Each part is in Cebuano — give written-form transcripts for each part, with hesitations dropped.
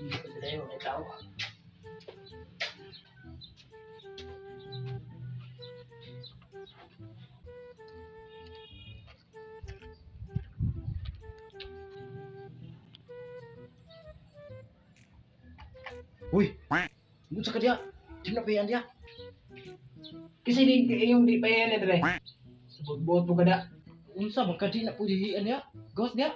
Dito sa dayo, may tao. Uy! Unsa ka diya? Di na payan diya. Kasi di yung di pa yan dire. Buot-buot po kada. Unsa man ka di na pwede hian diya? Gawas diya.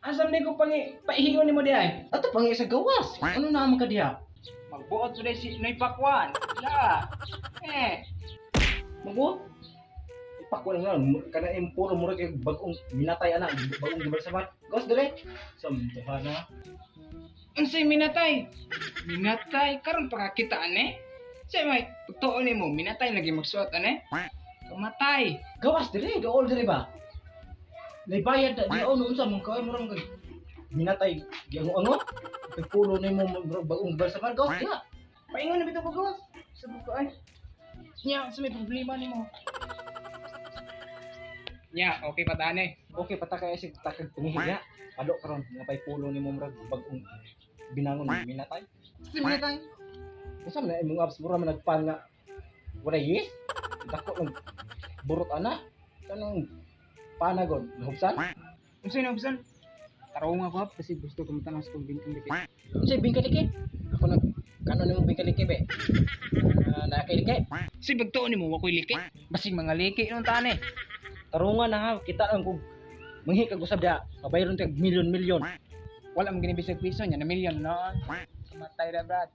Asam ni ko pangi paihingon nimo di ay. Ato pang sa gawas. Ano na man ka diya? Magbuot po si Noy Pakwan. La. Eh, Magbuot. Ipakwa lang lang. Kana impuro mura kay bagong minatay ana, bagong gibalsamat. Gawas dire. Samtahan na. Unsay minatay? Minatay karon pa kakita ane. Say may totoo nimo minatay lagi magsuot ane. Kamatay. Gawas dire, gaol dire ba? Naibayad na di ono unsa man ka mura man kay minatay giango-ango. Pagpulo nimo murag bagong gibalsamat gawas diya. Paingon na bitaw ko gawas. Sabot ko ay. Nya, sa may problema nimo. Nya, okay pa tane. Okay, pata kay sig takag pangihi diya. Palo karon nga pay pulo nimo murag bagong binangon minatay. Sa minatay. Unsa man na imong apps mura man nagpan nga wala yes. Dako ng burot ana. Kanang panagon, nahubsan. Unsay nahubsan? Tarong ako kasi gusto ko matanaw sa kong bingkang dikit. Unsay bingkaliki? Ako nag kano nimo bingkaliki be? Ah, naa kay liki. Say pagtuon nimo wa koy liki. Basig mga liki nun tane. Tarungan na ha, kita lang kung manghi kag usab diha, mabayron tag milyon-milyon. Wala man gini bisag piso nya na milyon no. Kamatay ra brad.